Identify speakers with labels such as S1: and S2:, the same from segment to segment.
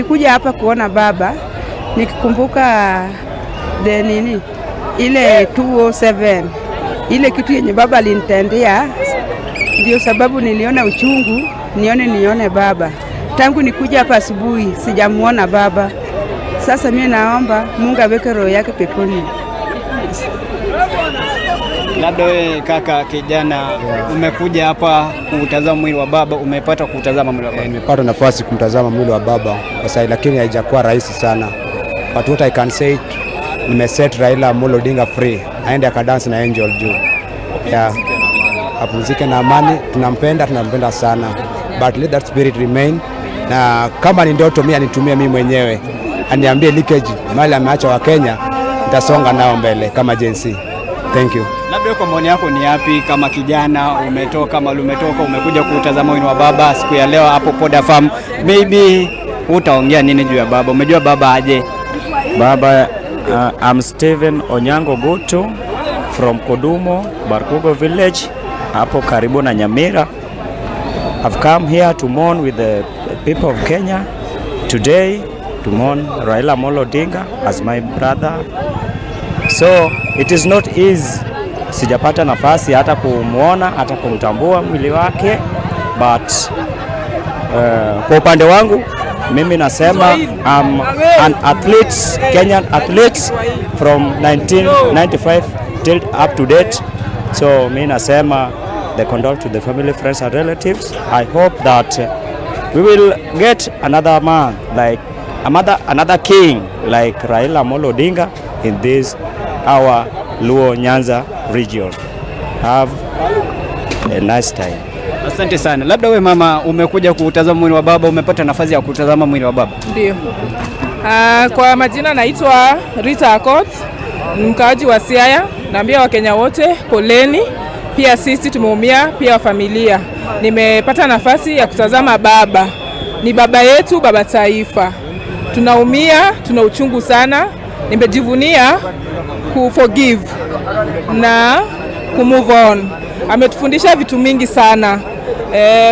S1: Kuja hapa kuona baba nikikumbuka the nini ile 207 ile kitu yenye baba alinitendea, ndio sababu niliona uchungu nione baba. Tangu nikuja hapa asubuhi sijamuona baba. Sasa mimi naomba Mungu aweke roho yake peponi.
S2: Labda wewe kaka kijana, umekuja hapa kutazama mwili wa baba, umepata kutazama mwili wa baba?
S3: Nimepata nafasi kumtazama mwili wa baba kwa sasa, lakini haijakuwa rahisi sana. But what I can say, nimeset Raila Amolo Odinga free, aende akadance na Angel juu. Yeah. Apumzike na amani, tunampenda sana. But let that spirit remain. Na kama ni ndoto mimi anitumie mimi mwenyewe, aniambie leakage mali ameacha wa Kenya, nitasonga nao mbele kama Gen Z. Thank you.
S2: Labda kwa maoni yako ni yapi kama kijana, umetoka mali umetoka, umekuja kutazama mwili wa baba siku ya leo hapo Poda Farm, maybe utaongea nini juu ya baba? Umejua baba aje?
S4: Baba, I'm Steven Onyango Gutu from Kodumo, Barkugo village, hapo karibu na Nyamira. I've come here to mourn with the people of Kenya today, to mourn Raila Amolo Odinga as my brother. So it is not easy. Sijapata nafasi hata kumuona, hata kumtambua mwili wake, but kwa upande wangu mimi nasema I'm an athlete, Kenyan athlete from 1995 till up to date. So mimi nasema the condole to the family, friends and relatives. I hope that we will get another man like another king like Raila Amolo Odinga in this our Luo Nyanza region. Have a nice time.
S2: Asante sana. Labda we mama, umekuja kutazama mwili wa baba, umepata nafasi ya kutazama mwili wa baba?
S5: Ndio. Kwa majina naitwa Rita Akoth, mkaaji wa Siaya. Naambia Wakenya wote poleni, pia sisi tumeumia, pia familia. Nimepata nafasi ya kutazama baba. Ni baba yetu, baba taifa. Tunaumia, tuna uchungu sana. Nimejivunia kuforgive na kumove on. Ametufundisha vitu mingi sana.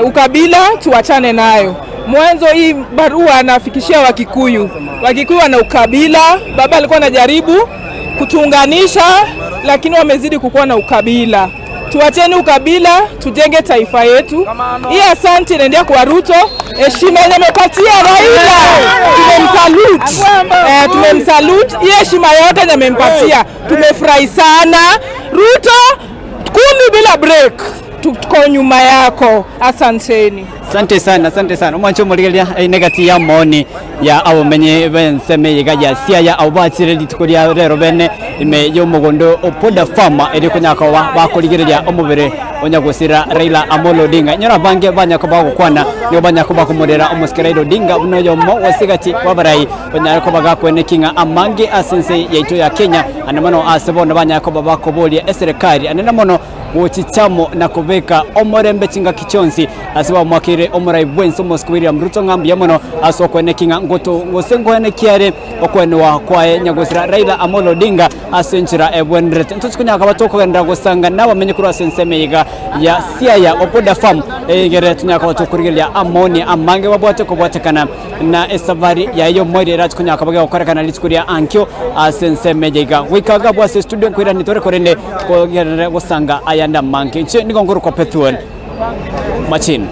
S5: Ukabila tuachane nayo. Mwanzo hii barua anafikishia Wakikuyu. Wakikuyu wana ukabila. Baba alikuwa anajaribu kutuunganisha, lakini wamezidi kukuwa na ukabila. Tuacheni ukabila, tujenge taifa yetu. Hii asante inaendea kwa Ruto. Heshima yenye amepatia Raila, tumemsalute. Tumemsalute. Hii heshima yote yenye amempatia, tumefurahi sana. Ruto 10 bila break, tuko nyuma yako. Asanteni.
S2: Asante sana, asante sana. Mwancho muligelia negati ya maoni ya abo menye benseme yiga ya Siaya abo bachire litukuria rero bene ime yo mugondo Opoda Farm eri kunyaka wa bakurigereria omubere onyagusira Raila Amolo Odinga. Nyora bange banyako bagukwana niyo banyako bakumurera omusikira Raila Odinga buno yomo wasigati wabarai banyako bagakwenekinga amange asense yaito ya Kenya anamano asebona banyako babakobolia eserikali anena wochichamo na kubeka omorembe chinga kichonsi asiba mwakire omurai bwenso Moscow William Ruto ngambi mono asokwenekinga ngoto ngosengoene kiare okwenewa kwae nyagusira Raila Amolo Odinga asenchira ebwenrete ntuchikunyaka batokogenda gusanga nabamenye kuri asenseme ya Siaya Opoda Farm egere tunyaka batokurigeria amoni amange babwate kobwatekana na esafari ya iyo mwere ratukunyaka baga gokorekana litukuria ankyo asenseme yiga wikaga bwase studio kwira nitore korende kogere gusanga ayanda manke nche niko nguru kwa Pethuel Machin.